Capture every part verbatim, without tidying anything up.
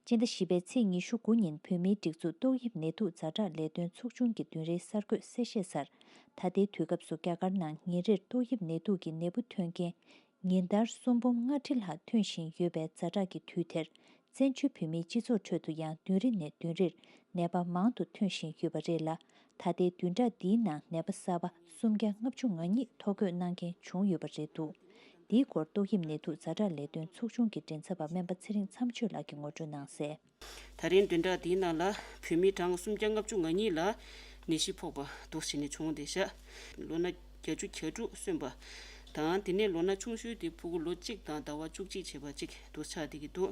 སྤྱི་ཟླ་བཞི་པའི་ཚེས་ཉི་ཤུ་དགུ་ཉིན་བོད་མིའི་སྒྲིག་འཛུགས་ཏོག་དབྱིབས་ནད་དུག་ཛ་དྲག་ལས་དོན་ཚོགས་ཆུང་གི་བདུན་རེའི་གསར་འགོད་གསལ་བཤད་གསར། ད་ལྟའི་དུས་སྐབས་སུ་རྒྱ་གར་ནང་ཉིན་རེར་ཏོག་དབྱིབས་ནད་དུག་གི་ནད་འབུ་ཐོན་མཁན་ཉིན་ལྟར་སུམ་འབུམ་ལྔ་ཁྲི་ལྷག་ཐོན་བཞིན་ཡོད་པའི་ཛ་དྲག་གི་དུས་དེར། བཙན་བྱོལ་བོད་མིའི་སྤྱི་ཚོགས་ཁྲོད་དུ་ཡང་བདུན་རེ་ནས་བདུན་རེར་ནད་པ་མང་དུ་ཐོན་བཞིན་ཡོད་པ་རེད་ལ། ད་ལྟའི་བདུན་ཕྲག་འདིའི་ནང་ནད་པ་གསར་པ་སུམ་བརྒྱ་ལྔ་བཅུ་ང་གཉིས་ཐོ་འགོད་གནང་མཁན་བྱུང་ཡོད་པ་རེད་འདུག་འདིའི་སྐོར་ཏོག་དབྱིབས་ནད་དུག་ཛ་དྲག་ལས་དོན་ཚོགས་ཆུང་གི་མགྲིན་ཚབ་པ་སྨན་པ་ཚེ་རིང་མཚམས་གཅོད་ལགས་ཀྱིས་ངོ་སྤྲོད་གནང་གསལ། ད་རིང་བདུན་ཕྲག་འདིའི་ནང་ལ་བོད་མི་གྲངས་སུམ་བརྒྱ་ལྔ་བཅུ་ང་གཉིས་ལ་ནད་གཞི་ཕོག་པ་འདུག་བྱས་ནས་བྱུང་བསྡད་ཤག་ལོ་ན་བརྒྱད་ཅུ་གྱ་དྲུག་སོན་པ་དང་། དེ་ནས་ལོ་ན་ཆུང་ཤོས་དེ་ཕྲུ་གུ་ལོ་གཅིག་དང་ཟླ་བ་བཅུ་གཅིག་བྱས་པ་གཅིག་འདུག་ཆགས་བསྡད་ཀྱི་འདུག་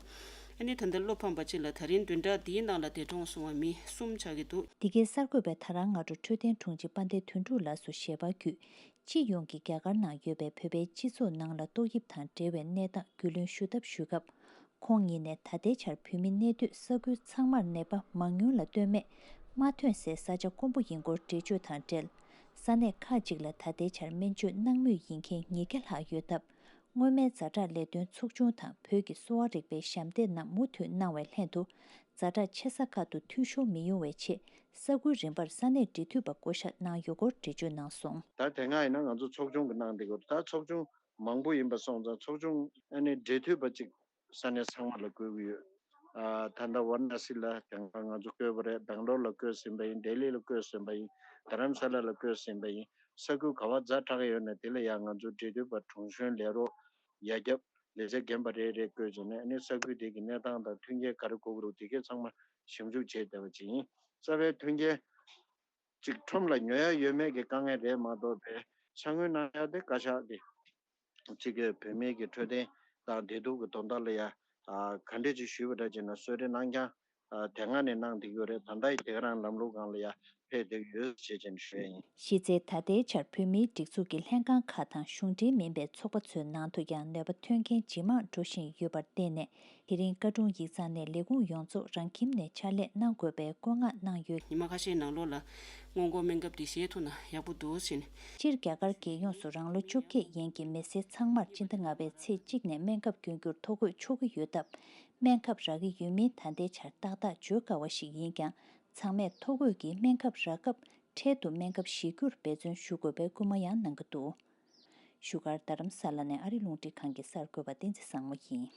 ཨ་ནི་ད་ལྟ་བློ་ཕམ་པ་གཅིག་ལ་ད་རིང་བདུན་ཕྲག་འདིའི་ནང་ལ་འདས་གྲོངས་སོང་བ་མི་གསུམ་ཆགས་ཀྱི་འདུག་འདི་གའི་གསར་འགོད་པས་ད་རང་སྔ་དྲོ་འཕྲོད་བསྟེན་དྲུང་ཆེ་དཔལ་ལྡན་དོན་གྲུབ་ལགས་སུ་ཞལ་པར་བརྒྱུད། སྤྱི་ཡོངས་ཀྱི་རྒྱ་གར་ནང་ཡོད་པའི་བོད་པའི་སྤྱི་ཚོགས་ནང་ལ་ཏོག་དབྱིབས་དང་འབྲེལ་བའི་གནས་སྟངས་རྒྱུས་ལོན་ཞུ་ཐབས་ཞུས་སྐབས། ཁོང་ཉིད་ནས་ད་ལྟའི་ཆར་བོད་མི་གནས་སྡོད་ས་ཁུལ་ཚང་མར་ནད་པ་མང་ཉུང་ལ་ལྟོས་མེད་མ་ཐོན་སའི་ས་ཆ་དཀོན་པོ་ཡིན་སྐོར་འགྲེལ་བརྗོད་དང་འབྲེལ། ས་གནས་ཁག་ཅིག་ལ་ད་ལྟའི་ཆར་སྨན་བཅོས་གནང་མུས་ཡིན་མཁན་ཉིས་བརྒྱ་ལྷག་ཡོད་སྟབས། སྔོན་མའི་ཛ་དྲག་ལས་དོན་ཚོགས་ཆུང་དང་བོད་ཀྱི་གསོ་བ་རིག་པའི་ཞབས་འདེགས་རྣམས་མུ་མཐུད་གནང་བའི་ལྷན་དུ། ཛ་དྲག་ཆེ་ས་ཁག་ཏུ་འཐུས་ཤོར་མི་ཡོང་བའི་ཆེད། ས་ཁུལ་རིམ་པར་ས་གནས་འབྲེལ་མཐུད་པ་བསྐོ་བཞག་གནང་ཡོད་སྐོར་འགྲེལ་བརྗོད་གནང་སོང་། ད་དེ་སྔ་ཡིན་ན་ང་ཚོ་ཚོགས་ཆུང་གི་གནང་བསྡད་ཡོད། ད་ཚོགས་ཆུང་མང་པོ་ཡིན་པ་སོང་ཙང་ཚོགས་ཆུང་ཨ་ནི་འབྲེལ་མཐུད་པ་གཅིག་ས་གནས་ཚང་མ་ལ་བསྐོ་གི་ཡོད། ཨ་ད་ལྟ་ཝ་ར་ཎ་སི་ལ་དེ་སྔ་ང་ཚོ་བསྐོས་པ་རེད། སྦེང་ལོར་ལ་བསྐོས་ཟིན་པ་ཡིན། ལྡི་ལི་ལ་བསྐོས་ཟིན་པ་ཡིན། རྡ་རམ་ས་ལ་ལ་བསྐོས་ཟིན་པ་ཡིན། ས་ཁུལ་ག་བ་ཛ་དྲག་ཡོད་ན་དེ་ལ་ཡང་ང་ཚོ་འབྲེལ་མཐུད་པ་དྲུང་གཞོན་ལས་རོགས་ཡ་རྒྱབ་ལས་བྱེད་རྒན་པ་རེ་རེ་བསྐོས་བྱས་ནས་ཨ་ནི་ས་ཁུལ་དེ་གི་གནས་སྟངས་དང་མཐུན་རྐྱེན་ག་རེ་དགོས་ཀྱི་རེད་དེ་གས་ཚང་མ་ཞིབ་འཇུག་བྱས་བསྡད་པ་ཅིག་ཡིན། རྩ་བའི་མཐུན་རྐྱེན་ཅིག་ཁྲོམ་ལ་ཉོ་ཡ་ཡོད་མེད་ཀྱི་དཀའ་ངལ་རེད་མ་གཏོགས་པའི་ཤ་དངོས་གནང་ཡ་དེ་བཀའ་ཤག་གི་ཅིག་གི་བོད་མིའི་གི་འཕྲོད་བསྟེན་དང་བདེ་སྡུག་གི་དོན་དག་ལ་ཡ་ཨ་ག་འདྲས་ཅིག་ཞུས་པ་འདྲ་བྱས་ན་གསོལ་རས་གནང་རྐྱང་ཨ་དེ་སྔ་ནས་གནང་བསྡད་ཀྱི་ཡོད་རེད། ད་ལྟ་ཡི་དེ་ག་རང་ལམ་ལུགས་སྒང་ལ་ཡ་ཕེབས་བསྡད་ཀྱི་ཡོད་ཅེས་བྱས་ནས་ཞུ་ཡ་ཡིན། གཞི་རྩའི་ད་ལྟའི་ཆར་བོད་མིའི་སྒྲིག་འཛུགས་ཀྱི་ལྷན་ཁང་ཁག་དང་གཞུང་འབྲེལ་མིན་པའི་ཚོགས་པ་ཚོའི་ནང་དུ་ཡང་ནད་པ་ཐོན་མཁན་ཇེ་མང་འགྲོ་བཞིན་ཡོད་པར་བརྟེན་ནས། དེ་རིང་བཀའ་དྲུང་ཡིག་ཚང་ནས་ལས་ཁུངས་ཡོངས་རྫོགས་རང་ཁྱིམ་ནས་ཕྱག་ལས་གནང་དགོས་པའི་བཀོད་མངགས་གནང་ཡོད། ཉི་མ་ཁ་ཤས་ནང་ལོགས་ལ་སྔོན་འགོག་སྨན་ཁབ་དེ་བཞེས་ཐུབ་ན་ཡག་པོ་འདུག་ཟེར་ནས། སྤྱིར་རྒྱ་གར་རྒྱལ་ཡོངས་སུ་རང་ལོ་བཅོ་བརྒྱད་ཡན་གྱི་མི་སེར་ཚང་མར་སྤྱི་ཟླ་ལྔ་པའི་ཚེས་གཅིག་ནས་སྨན་ཁབ་སྐྱོན་རྒྱུར་ཐོ་འགོད་ཆོག་གི་ཡོད་སྟབས། སྨན་ཁབ་རག་གི་ཡོད་མིན་ད་ལྟའི་ཆར་ཏག་ཏག་བརྗོད་དཀའ་བ་ཞིག་ཡིན་ཀྱང་། ཚང་མས་ཐོ་འགོད་ཀྱིས་སྨན་ཁབ་རག་སྐབས་འཕྲལ་དུ་སྨན་ཁབ་བཞེས་རྒྱུར་འབད་བརྩོན་ཞུ་དགོས་པའི་སྐུལ་མ་ཡང་གནང་གི་འདུག་བཞུགས་སྒར་རྡ་རམ་ས་ལ་ནས་ཨ་རི་རླུང་འཕྲིན་ཁང་གི་གསར་འགོད་པ་བསྟན་འཛིན་བཟང་མོ་ཡིན།